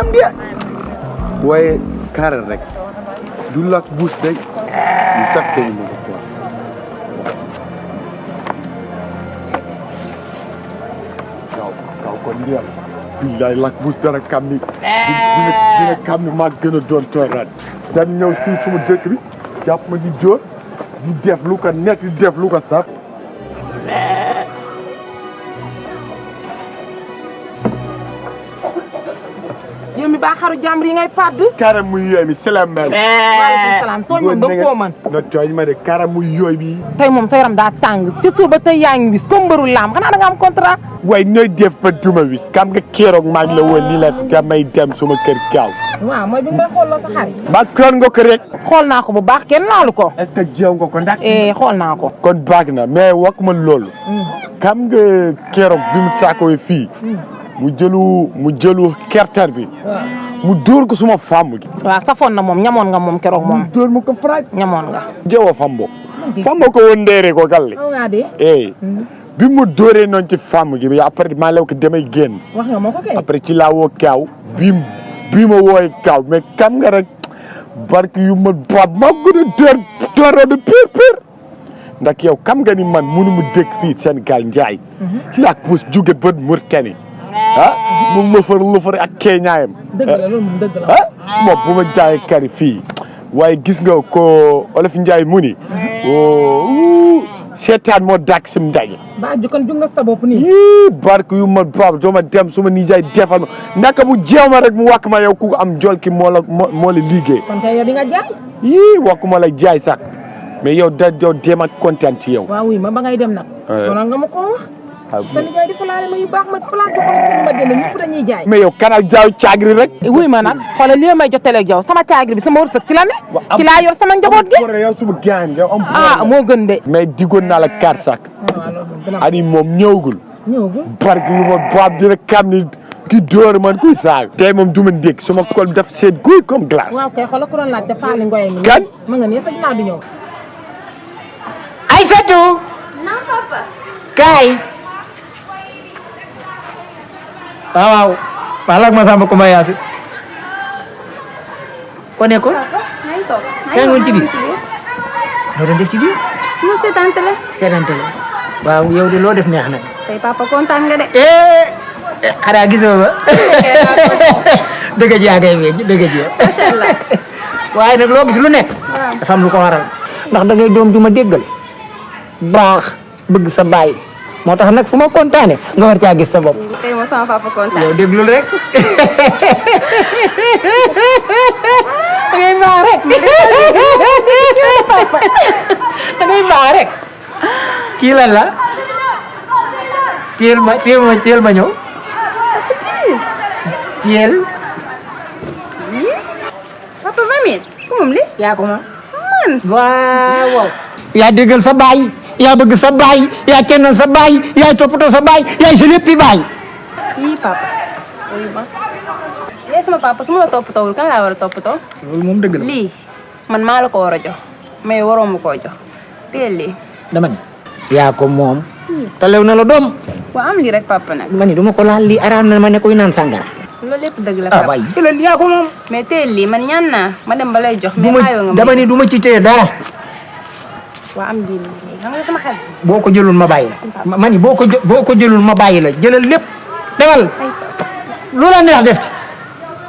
am dia waaye kaaral rek du lak buus day ñu sax dañu ma ko kaw kon dia billaay lak buus dara kam ni dina kam ni maa gën a doon tooraat dan ñëw fii suma dëkk bi jàpp ma di dóor di def lu ko nekk di def lu ko sax yow mi baa xaru jàmbur yi ngay fàdd. karam muy yooy bi salaamaaleykum. waaleykum salaam tooñ moom da koo mën. na tooñ ma de karam muy yooy bi. tey moom sa yaram daa tàng ci suba tey yaa ngi wis comme mbëru laam xanaa da nga am contrat. waaye nooy def ba duma wis kam nga keroog maa ngi la woon nii la damay dem suma kër gaaw. waaw mooy bi nga xooloo sa xarit. ba koon nga ko rek. xool naa ko bu baax kenn laalu ko. est-ce que jéew nga ko ndax. xool naa ko. kon baax na mais wax ma loolu. kam nga keroog bi mu tàkkoo fii. mu jëlu kertar bi. mu dóor ko suma fàmm gi. waaw safoon na moom ñamoon nga moom keroog moom. mu dóor ma ko faraaj. ñamoon nga. jeewoo fambo. fambo ko woon ndeere ko galle. bi mu dóoree noonu ci fàmm gi bi après maa lew ko damay génn. wax nga ma ko kay. après ci laa woo kaaw bi ma wooy kaaw mais kam nga rek barke yu ma baab maa gën a dóor de pire ndax yow kam nga ni man mënu mu dëkk fii Sénégal njaay laak bus jóge bët Mauritanie mu lëfër ak keeñaayam dëgg la loolu moom dëgg la moom bu ma jaayee kari fii waaye gis nga ko olof njaay mu ni seetaan moo dàq sim ndaje ba ju kon ju nga sa bopp nii barke yu ma baab doo ma dem suma nijaay defal ma naka mu jeew ma rek mu wàkk ma yow ku am jol ki moo la liggéey kon kay yow di nga jaay wàkku ma la jaay sax mais yow yow dem ak kontaan ci yow waaw oui ma ba ngay dem nag doonal nga ma ko wax sa nijaay di falaale ma yu baax ma place boo xam ne seen ma génn ñëpp dañuy jaay mais yow kana jaaw caagri rek wuy ma nag xoolal li may joteleeg yow sama caagri bi sama wërsëg ci la ne ci laa yor sama njaboot gi yow suma gaan yow am moo gën de mais diggoon naa la kaar sax ani moom ñëwgul barke yu ma baab dina kam ni ki dóor man kuy saag tey moom du ma ndékk suma kol def seet guy comme glace waaw kay xoolal ku doon laaj te faali ngoye mi kan ma nga nii sa ginnaaw di ñëw Aïssatou non papa kaay waaw balak ma sama kuma yaasi ko ne ko maa ngi toog yaa ngi woon ci biir loo doon def ci biir mu seetaan télé waaw yow de loo def neex na tey papa kontaan nga de xanaa gisoo ba dëgg ji yaa ngay weñ dëgg ji macha allah waaye nag loo gis lu nekk dafa am lu ko waral ndax da ngay doom ju ma déggal baax bëgg sa baay moo tax nag fu ma kontaane nga war caa gis sa bopp tey moom sama papa kontaan yow déglul rek da ngay baax rek da ngay baax rek kii lan la teel ma ñëw teel papa mami ku moom li yaa ko ma man waaw yaa déggal sa baay yaa bëgg sa baay yaa kennal sa baay yaa toppatoo sa baay yaay sa léppi baay yii papa oyu ma léegi sama papa su ma la toppatoowul kan laa war a toppatoo loolu moom dëgg la lii man maa la ko war a jox mais waroo ma koo jox teel lii dama ne yaa ko moom te lew na la doom waa am lii rek papa nag ma ni duma ko laal lii araam na ma ne koy naan sàngara loolu lépp dëgg la papa waay jëlal yaa ko moom mais teel lii man ñaan naa ma dem ba lay jox mais bàyyoo nga dama ni duma ci téye dara waa am lii xam nga sama xaalis boo ko jëlul ma bàyyi la ma ni boo ko jëlul ma bàyyi la jëlal lépp demal lu la neex def ci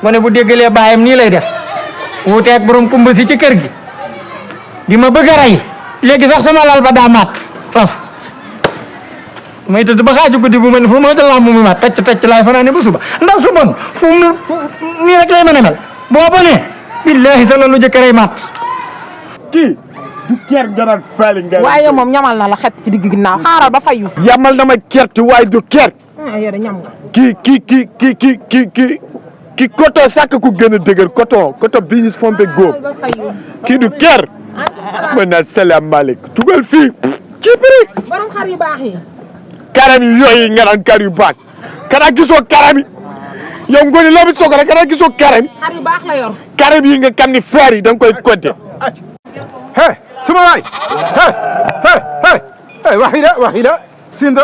ma ne bu déggalee baayam nii lay def wuuteeg borom kumba si ci kër gi di ma bëgg a rey léegi sax sama lal ba daa maat faf may tëdd ba xaaju guddi bu ma ne fu ma dal mu maat tacc laay fanaane ba suba ndax su bon fu mu nii rek lay mën a mel boo bonee billaahi sa lalu jëkkëray maat kii du ker gënal faali nga waaye moom ñamal na la xet ci digg ginnaaw xaaral ba fayu yamal na ma kerte waaye du ker yow de ñam nga ki coton sàkk ku gën a dëgër coton bii ñu fompe góob kii du ker mën na salaamaaleykum tugal fii ci biri borom xar yu baax yi karam yi yooyu nga naan kar yu baax kana gisoo karam yi yow ngoone loo bi soog rek kana gisoo karam yi xar yu baax la yor karam yi nga xam ni feer yi da nga koy compter hey suma waay hey waxida sino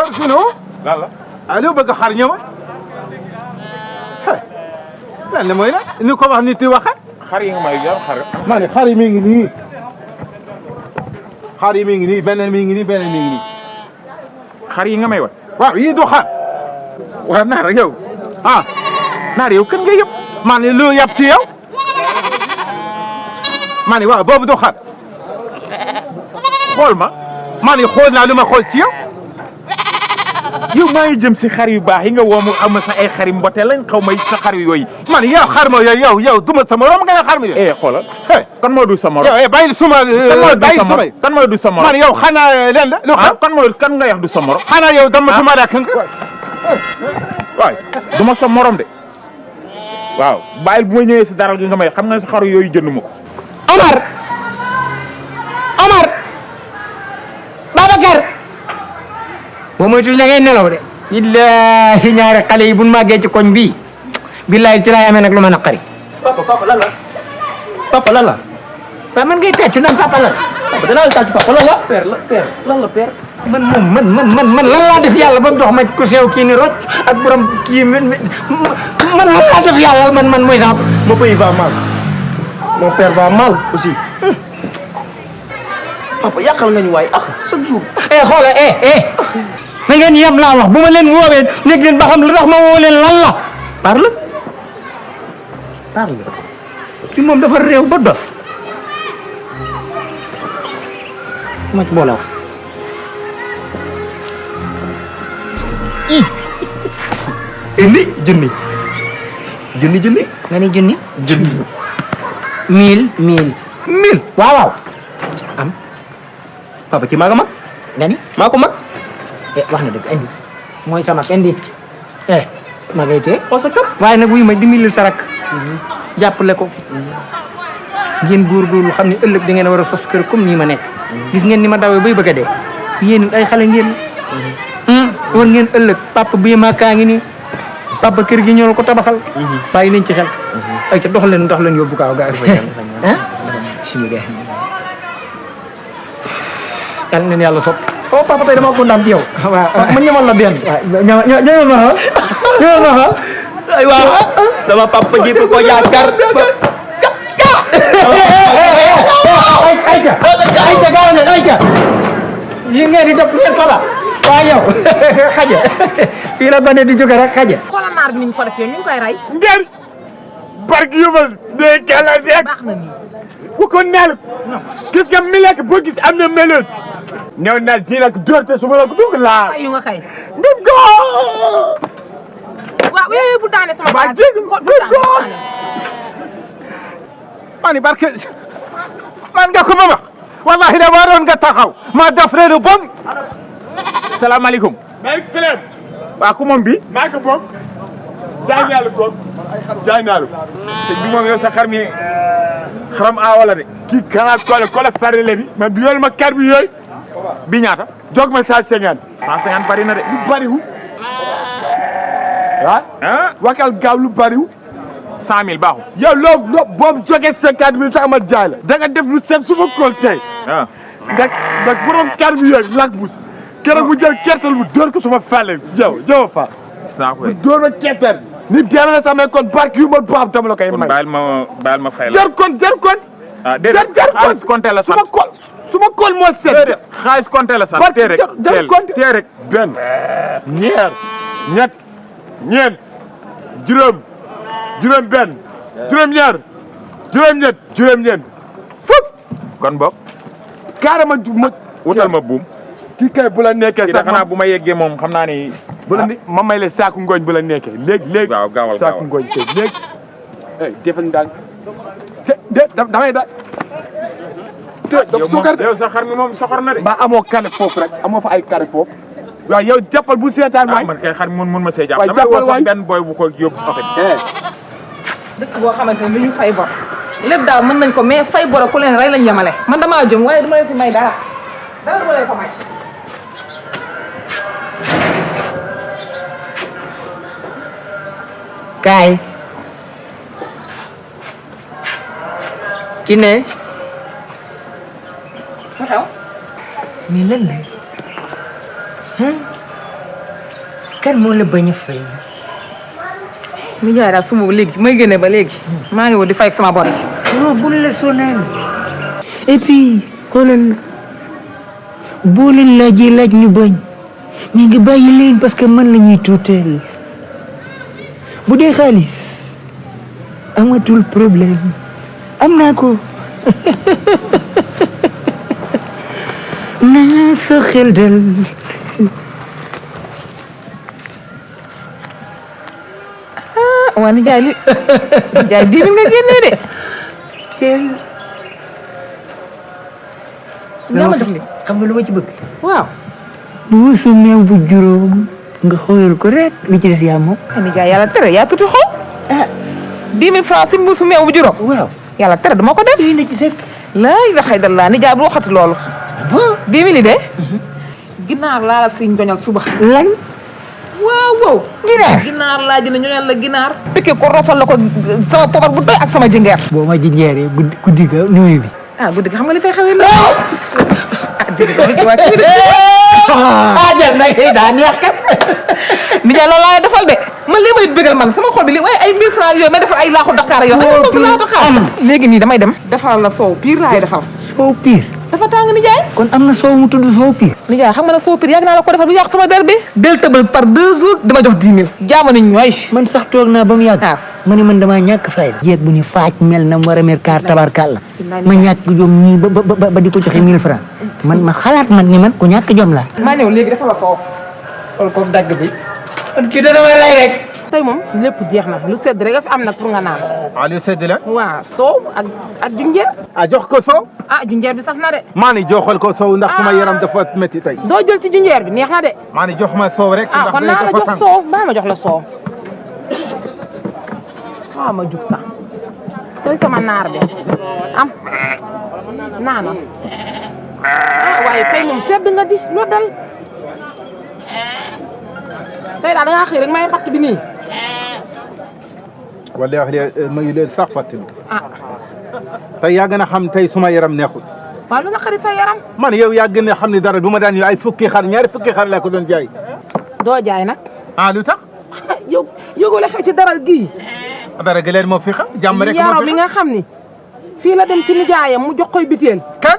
lala alo bëgg xar ñëwa lan la mooy la ni ko wax nit yi waxe xar yi nga may yor xar. ma ne xar yi mi ngi nii xar yi mi ngi nii beneen mi ngi nii beneen mi ngi nii xar yi nga may wax. waaw yii du xar waaw naar yow. ah naar yow kan nga yëpp. ma ne lu yab ci yow ma ne waaw boobu du xar xool ma. ma ne xool naa lu ma xool ci yow yow maa ngi jëm si xar yu baax yi nga woo mu am sa ay xari mbote lañ xaw ma sa xar yooyu. ma ne yow xar ma yow duma sa morom nga ne xar ma yow xoolal. kan moo du sa morom. yow bàyyi suma bàyyi suma kan moo du sa morom. man yow xanaa leen la lu xam kan nga wax du sa morom. xanaa yow dama suma rek nga waay du ma sa morom de waaw bàyyil bu ma ñëwee si dara gi nga may xam nga sa xaru yooyu jënd ma ko. Omar Babacar boo moytuwul da ngay nelaw de. billaahi ñaari xale yi bu ñu màggee ci koñ bii billaahi ci laay amee nag lu ma naqari. papa lan la papa lan la. waaw man ngay tàccu naan papa lan. papa danaa la tàcc papa lan la. père lan la père. man lan laa def yàlla ba mu dox ma ku sew kii ni rocc ak borom kii man lan laa def yàlla man mooy sax. mon pays va mal mon père va mal aussi. papa yàqal nga ñu waay chaque jour. xoola na ngeen yem laa wax bu ma leen woowee nekk leen ba xam lu tax ma woo leen lan la. parle ci moom dafa réew ba dof ma ci boole wax junni nga ni junni mille waaw am papa ci maa ko mag nga ni maa ko mag wax na dëgg indi mooy sama indi ma ngay tee on se cap waaye nag wuy ma dimbalil sa rak jàppale ko ngeen góorgóorlu xam ne ëllëg da ngeen a war a sos kër comme nii ma nekk gis ngeen ni ma dawee bay bëgg a dee yéen ay xale ngeen war ngeen ëllëg papa bii ma kaa ngi nii papa kër gi ñoo ko tabaxal bàyyi nañ ci xel ay ca dox leen yóbbu kaaw gaaw bismillah yal na yàlla sopp oh papa tey dama kontaan ci yow. waaw ma ñamal la benn. ñëwal ma ay waaw sama papa ji ko yaakaar ayca gaaw na ayca yi ngeen di def ngeen ko la waaw yow xaja fii la bane di jóge rek xaja xoolal naar bi ni ñu ko def yow ñu ngi koy rey. ngeen barke yu ma dee kala dee baax na nii. bu ko neel gis nga mi lekk boo gis am na meloon ñëw neel di nag doorte su ma la ko dugg laa yu nga kay. ndim go waaw yooyu bu daane sama waa baat dégg bu daane. ma ne barke man nga ko ma wax wallahi da waroon nga taxaw ma def reenu bon salaamaaleykum maaleykum salaam waa ku moom bi maa ko moom jaay naa la góor jaay naa la sëñ bi moom yow sa xar mi xaram wala de kii kanaat kole farle bi mais bi yoolu ma kar bi yooyu bi ñaata jog ma 150 150 bari na de lu bariwul wakal gaaw lu bariwul 100 000 baaxul yow loo boobu jógee 50 000 sax ma jaay la da nga def lu set su ma kool tey nag borom kar bi yooyu lak bus keroog mu jël kertal bu dóor ko suma fàlle jaw fa bu dóor ma kertal ni deena na samay kon barke yu ma baab dama la koy may baal ma fay la jar kon jar xaalis compté la sant suma kool moo set xaalis compté la sant tee rek benn ñaar ñett ñeent juróom benn juróom ñaar juróom ñeent fukk kon boog carrément ma wutal ma buum kii kay bu la nekkee sax xanaa bu ma yeggee moom xam naa ni bu la ma may la saaku ngooñ bu la nekkee léegi waaw gaawal saaku ngooñ tey léegi defal ndànk damay da daf sukar yow sa xar mi moom soxor na de ba amoo kane foofu rek amoo fa ay kane foofu waaw yow jàppal bu seetaan waay man kay xar mi mun ma see jàpp dama woo sax benn boy bu ko yóbbu si oto bi dëkk boo xamante ne lu ñu fay bor lépp daal mën nañ ko mais fay bor ku leen rey lañ yemale man damaa jëm waaye dama leen si may dara dama leen ko may. kaay ki ne ma xew mais lan la kan moo la bañ a fay nijaay daal suba ba léegi may génne ba léegi maa ngi woo di fay ak sama bor yi. non bul la sonal et puis xoolal boo leen laajee laaj ñu bañ ñu ngi bàyyi leen parce que man la ñuy tuuteel bu dee xaalis amatul problème am naa ko naa sa xel dal waa nijaay li nijaay 10 000 nga génnee de. teel yaa ma def li xam nga lu ma ci bëgg waaw. buusu meew bu juróom nga xoolal ko rek li ci des yaa moom nijaay yàlla tere yaa tuuti xol. 10 000 francs si mbuusu meew bu juróom. waaw yàlla tere duma ko def. lii na ci sekk laa ilaha illallah nijaay bu waxati loolu. bon 10 000 yi de. ginaar laa la si njoñal suba. lan waaw waaw. ginaar laa jënd ñoñal la ginaar. piqué ko rofal la ko sama pobar bu doy ak sama jingeer. boo ma jinjeeree guddi ga nuyu bi guddi gi xam nga li fay xewee la. dégg nga waa kii de. jar na daa neex kat nijaay loolu laa defal de man lii may bëggal man sama xol bi li waaye ay 1000 francs yooyu ma defal ay laaxu Dakar yoo xam ne soo si laaxu Dakar léegi nii damay dem defal la soow piir laay defal. soow piir dafa tàng nijaay. kon am na soow mu tudd soow piir nijaay xam nga ne soow piir yàgg naa la ko defal bu yàq sama der bi. del tëbal par 2 jours dama jox 10 000. jaama ni ñooy. man sax toog naa ba mu yàgg ma ne man damaa ñàkk fayda jeeg bu ni faaj mel na mu war a mer kaar tabarkàlla ma ñàkk jom ñii ba di ko joxe 1000 francs man ma xalaat man ni man ku ñàkk jom la maa ñëw léegi defal la soow. xool ko dagg bi kon kii dana may lay rek tey moom lépp jeex na lu sedd rek nga fi am nag pour nga naan. Aliou sedd la. waaw soow ak junjeer. jox ko soow. junjeer bi saf na de. maa ni joxal ko soow ndax suma yaram dafa métti tey. doo jël ci junjeer bi neex na de. maa ni jox ma soow rek. ndax kon naa la jox soow baa ma jox la soow. ma jug sax tey sama naar bi am naana. waaye tey moom sedd nga di loo dal. tey daal da ngaa xëy rek may xatt bi nii. wala ma ngi leen sax fàttali. tey yaa gën a xam tey suma yaram neexul. waaw lu nga xari sa yaram. man yow yaa gën a xam ne dara bu ma daan yow ay fukki xar ñaari fukki xar laa ko doon jaay. doo jaay nag. lu tax. yow la xew ci daral gii. dara gi leen moo fi xam jàmm rek moo fi yaro bi nga xam ni fii la dem ci nijaayam mu jox koy biteel. kan.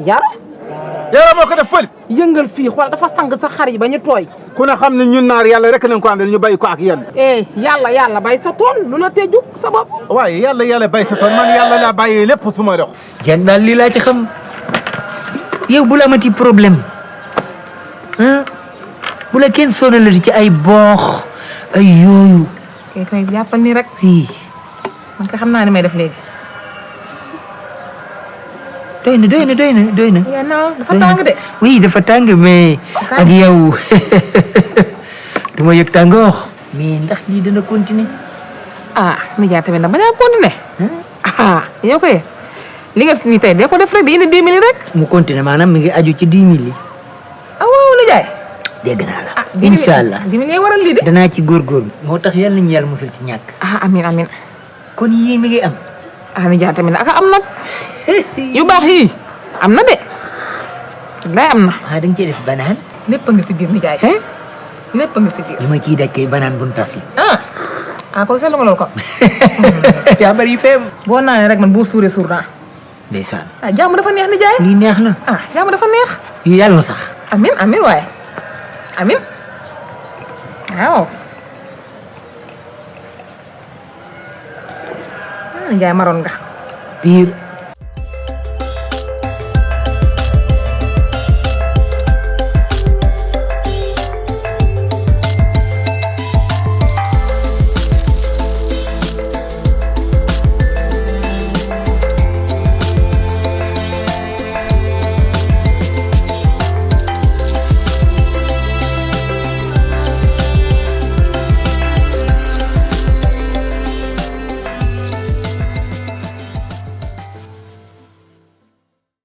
yaro moo ko def pël. yëngal fii xool dafa sang sa xar yi ba ñu tooy. ku ne xam ne ñun naar yàlla rek nañ ko àndal ñu bàyyi ko ak yàlla. yàlla bay sa tool lu la teju sa bopp. waaye yàlla bay sa tool man yàlla laa bàyyi lépp suma dox. jeeg daal lii laa ci xam yow bu la amati problème bu la kenn sonalati ci ay boox ay yooyu. kay jàppal nii rek. man ko xam naa ni may def léegi. doy na. dafa tàng de. oui dafa tàng mais ak yow du ma yëg tàngoox. mais ndax lii dana continuer. nijaay tamit nag bañ a continuer. yow koy li nga fi nii tey de ko def rek di indi 10 000 rek. mu continuer maanaam mi ngi aju ci 10 000 yi. waaw nijaay. dégg naa la. incha allah 10 000 ngay waral lii de. danaa ci góorgóorlu. moo tax yàlla nañu yàlla musul ci ñàkk. amiin. kon yii mi ngi am. nijaay tamit nag am nag. yu baax yii am na de. day am na. da nga cee def banaan. lépp a ngi si biir nijaay. lépp a ngi si biir. li ma ciy daj kay banaan bu nu tas la. kon seetlu nga loolu kon. yaa bari feem. boo naanee rek man boo suuree suur naa. ndeysaan. jàmm dafa neex nijaay. lii neex na. jàmm dafa neex. lii yàlla na sax. amiin waaye. amiin. waaw. nijaay maroon nga. piir